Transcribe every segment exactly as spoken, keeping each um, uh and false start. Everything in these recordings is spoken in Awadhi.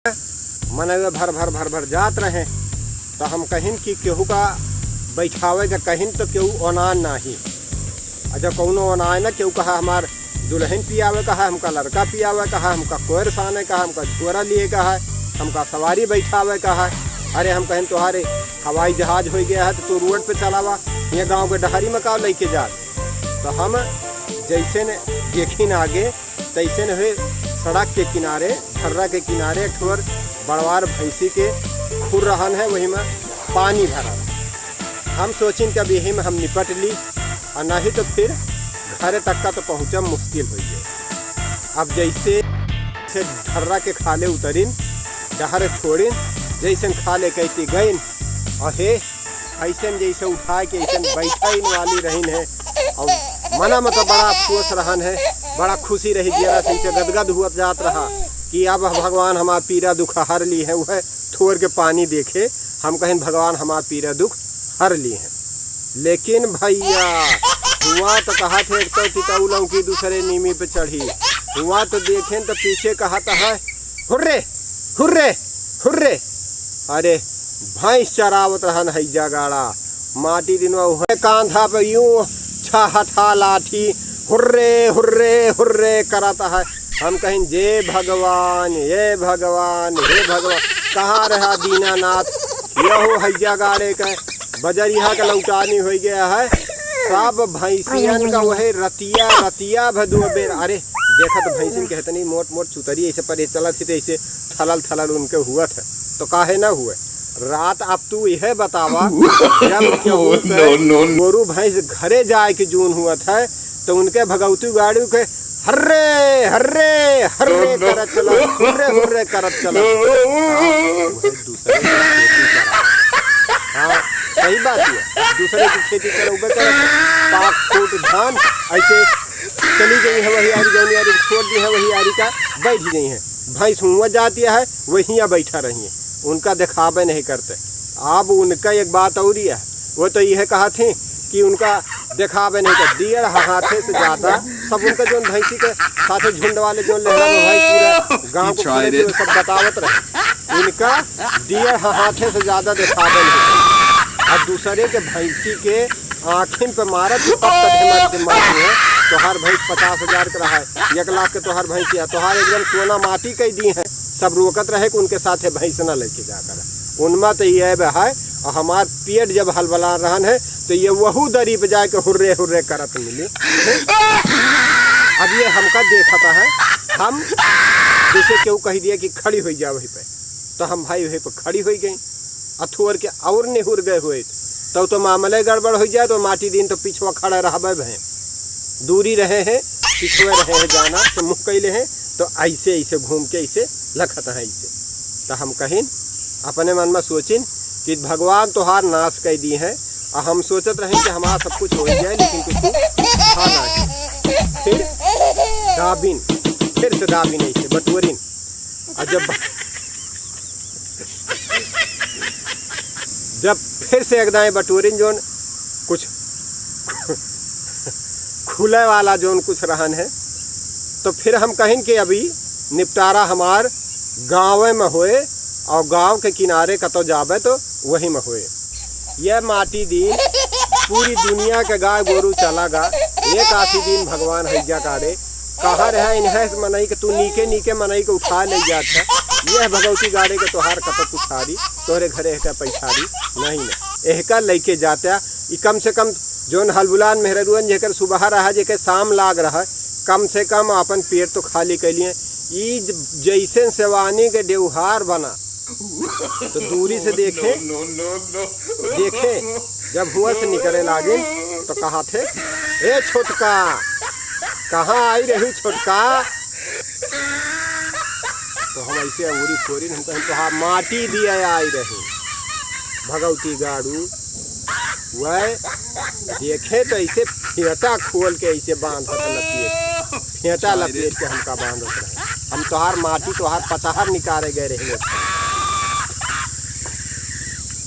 मनवे भर भर भर भर जात रहे। तो हम कहिन कि केहू का बैठावे के कहिन तो केहू ओनान नाही। आ जब कौनो ओनाए ना, केहू कहा हमार दुल्हन पियावे का है, हमका लड़का पियावे का है, हमका कोयर साने का है, हमका झोरा लिए का है, हमका सवारी बैठावे का है। अरे हम कहिन तोहारे हवाई जहाज होइ गया है तो तू रोड पे चलावा, ये गाँव के डहरी में का लेके जा। तो हम जैसे ने देखिन आगे, तैसे न हुए, सड़क के किनारे, ढर्रा के किनारे एक ठो बड़वार भैंसी के खुर रहन है, वही में पानी भरा। हम सोचिन कि अब यही में हम निपट ली, और नहीं तो फिर घरे तक का तो पहुँचब मुश्किल होइ जाए। अब जैसे से ढर्रा के खाले उतरिन, डहर छोड़िन, जैसे खाले कहती गइन, और हे ऐसन जैसे उठाए के ऐसन बैठा इन वाली रहिन है। और मना में तो बड़ा अफसोस रहन है, बड़ा खुशी रही, जियरा से ऐसे गदगद हुआ जात रहा कि अब भगवान हमार पीरा दुख हर ली है। वह थोर के पानी देखे, हम कहें भगवान हमार पीरा दुख हर ली है। लेकिन भैया, हुआ तो कहा थे एक तो तितऊ लौकी दूसरे नीमी पे चढ़ी, हुआ तो देखें तो पीछे कहा तो है, हुर्रे, हुर्रे, हुर्रे। अरे, भैंस चरावत रहन है जगाड़ा। माटी दिनवा उहे कांधा पे यूं छहठा लाठी, हुर्रे, हुर्रे, हुर्रे करत है। हम कहिन, "जे भगवान, ये भगवान, हे भगवान, कहाँ रहा दीनानाथ?" यहू हैजा गाड़े के बजरिया के लौटानी होइ गया है। सब भैंसियन का वही रतिया, रतिया भदुआ बेर। अरे, देखत भैंसिन के इतनी मोट मोट चुतरी ऐसे परे चलत ही, तो ऐसे थलल थलल उनके हुआ था, तो काहे ना हुए? रात अब तू यह बतावा, जब केहू के गोरू भैंस घरे जाए के जून हुआ था, तो उनके भगौती गाड़ी के हर्रे, हर्रे, हर्रे करत चला, हुर्रे, हुर्रे करत चला। हाँ, वह दूसरे की खेती करा। हाँ, सही बात है। दूसरे की खेती करउबे करत, पाक फूट धान ऐसे चली गई है, वही आरी जौनी आरी छोड़ दी है, वही आरी का बैठ गई है। भैंस हुआ जाती है, वही यहाँ बैठा रही है, उनका दिखावे नहीं करते। अब उनका एक बात और ही है, वो तो यह कहा थी कि उनका देखावे नहीं तो डेढ़ हाथे से ज्यादा सब उनका जोन भैंसी के साथे झुंड वाले जोन ले रहे भैंस पूरा गांव को पूरे जो सब बतावत रहे। इनका डेढ़ हाथे से ज्यादा देखावे नहीं। अब दूसरे के भैंसी के आँखिन पे मारत तब तक हमारे दिमाग में है, तोहार भैंस पचास हजार के रहा है, एक लाख के तोहार भैंसिया, तोहार एकदम सोना माटी कई दी है। सब रोकत रहे कि उनके साथे भैंस ना लेके जाकर। उनमा तो ये है, और हमार पेट जब हलबला रहन है, तो ये वहू दरी पे जाके हुर्रे हुर्रे करत मिली। अब ये हमका देखता है, हम जैसे केहू कह दिया कि खड़ी हो जाओ वहीं पे, तो हम भाई वहीं पे खड़ी हो गई। अथुअर के और निहुर गए हुए, तब तो मामले गड़बड़ हो जाए, तो माटी दिन तो पिछवा खड़ा रहबे भए। दूरी रहे हैं, पिछुए रहे हैं जाना, तो मुँह कैले हैं, तो ऐसे, ऐसे घूम के ऐसे लखत हैं ऐसे। तो हम कहिन, अपने मन में सोचिन कि भगवान तोहार नाश कर दिए हैं, और हम सोचत रहे कि हमारा सब कुछ हो ही जाए, लेकिन कुछ था नहीं। फिर दाबिन, फिर से दाबिन ऐसे बटोरिन, और जब जब फिर से एक दाएं बटोरिन जोन कुछ खुले वाला जोन कुछ रहन है, तो फिर हम कहिन कि अभी निपटारा हमार गाँवे में होए और गाँव के किनारे कतो जाबे तो वही में होए। यह माटी दिन पूरी दुनिया के गाय गोरू चला गा। एक आसी दिन भगवान हैजा कारे कहाँ रहा इन्हें मनई के, तू नीके नीके मनई के उठा ले जात है। यह भगवती गाड़े के तोहार कतक उछारी, तोहरे घरे एहका पैछारी नहीं न। एहका लइके जाता, ई कम से कम जोन हलबुलान मेहररुअन जेकर सुबह रहा, जेकर शाम लाग रहा, कम से कम अपन पेट तो खाली कर लिए। ई ज-, जैसे सेवानी के देवहार बना, तो दूरी से देखे, देखे, जब हुआ से निकले लागे, तो कहा थे, "ए छोटका, कहाँ आई रही छोटका?" तो हम ऐसे अंगूरी फोरिन, हम कहें, "तो हाँ, माटी दिए आई रही, भगवती गाड़ू।" वह देखे तो ऐसे फेंटा खोल के ऐसे बांधत लपेट, फेंटा लपेट के हमका बांधत रहे। हम तोहार माटी, तोहार पचहर निकारे गए रहे।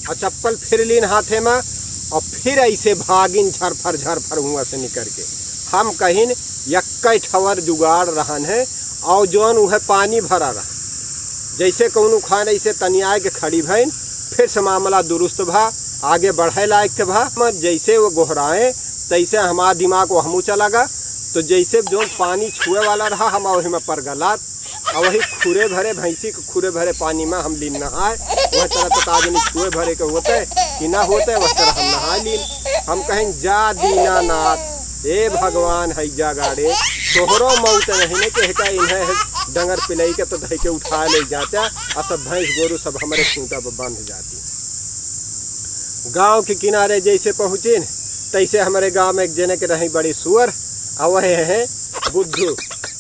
और चप्पल फिर लीन हाथे में और फिर ऐसे भागिन झरफर झरफर हुआ से निकर के। हम कहिन यक्के ठवर जुगाड़ रहन है और जौन उहे पानी भरा रहा। जैसे कौनो खान ऐसे तनियाए के खड़ी भइन, फिर से मामला दुरुस्त भा, आगे बढ़े लायक के भा। हम जैसे वो गोहराए, तैसे हमार दिमाग वहमू चला गा। तो जैसे जौन पानी छुए वाला रहा, हम वही में पर गलात, और वही खुरे भरे, भैंसी के खुरे भरे पानी में हम लीन नहाए। वह तरह तो का जनी छुए भरे के होते कि ना होते, वह तरह हम नहाए लीन। हम कहें, "जा दीनानाथ, ए भगवान, है जा गाड़े, तोहरो मौत नहीं ने, कि हेका इन्हें डंगर पिलई के तो धई के उठाए ले जाता, आ सब भैंस गोरू सब हमरे खूंटा पर बांध जाती।" गांव के किनारे जैसे पहुँचिन, तैसे हमरे गांव में एक जने के रही बड़ी सुअर, आ वह है बुद्धू।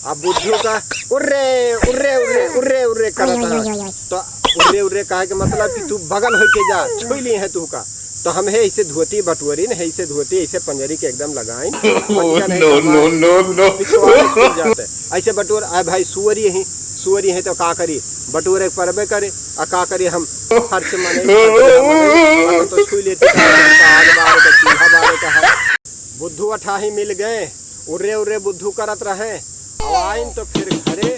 आ बुद्धू का उर्रे, उर्रे, उर्रे, उर्रे, उर्रे करत ओय, ओय, रहा। ओय, ओय, ओय। तो उर्रे, उर्रे कहे के मतलब कि तू बगल होके जा, छुई ली है तू का। तो हम है ऐसे धोती बटोरी न, है ऐसे धोती, ऐसे पंजरी के एकदम लगाइन। Oh, पंजर है no, कमाल। No, no, no। पिछवाड़े खुल जाते। ऐसे बटोर, आ भाई, सुअरी है, सुअरी है तो का करी? बटोरे परबे करे, आ का करी हम? खर्च मने, खर्च मने, आ तो छुई लेती का, आग बारे का, चूल्हा बारे का है। बुद्धू अठाही मिल गए, उर्रे उर्रे बुद्धू करत रहे। अब आइन तो फिर घरे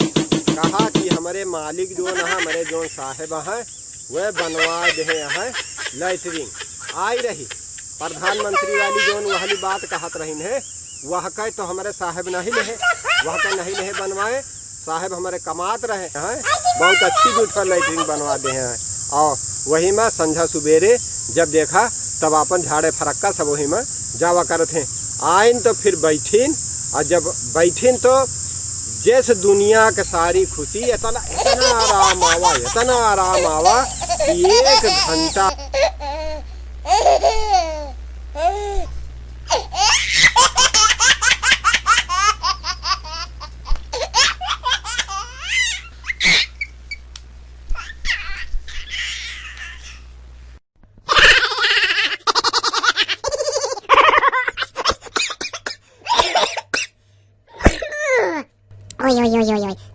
कहा कि हमरे मालिक जौन है, हमरे जौन साहेब हैं, वह बनवा देहे हैं लैट्रिन। आई रही प्रधानमंत्री वाली जौन वहली बात कहत रहीन है, वह कहे तो हमरे साहेब नहीं लेहे, वह कहे नहीं लेहे बनवाए, साहेब हमरे कमात रहे हैं, बहुत अच्छी दू ठो लैट्रिन बनवा देहे हैं। और वही में संझा सुबेरे जब देखा, तब आपन झाड़े फरक्का सब वही में जावा करत हैं। आइन तो फिर बैठीन, और जब बैठीन तो जैसे दुनिया के सारी खुशी, इतना, इतना आराम आवा, इतना आराम आवा कि एक घंटा Oi, oi, oi, oi, oi.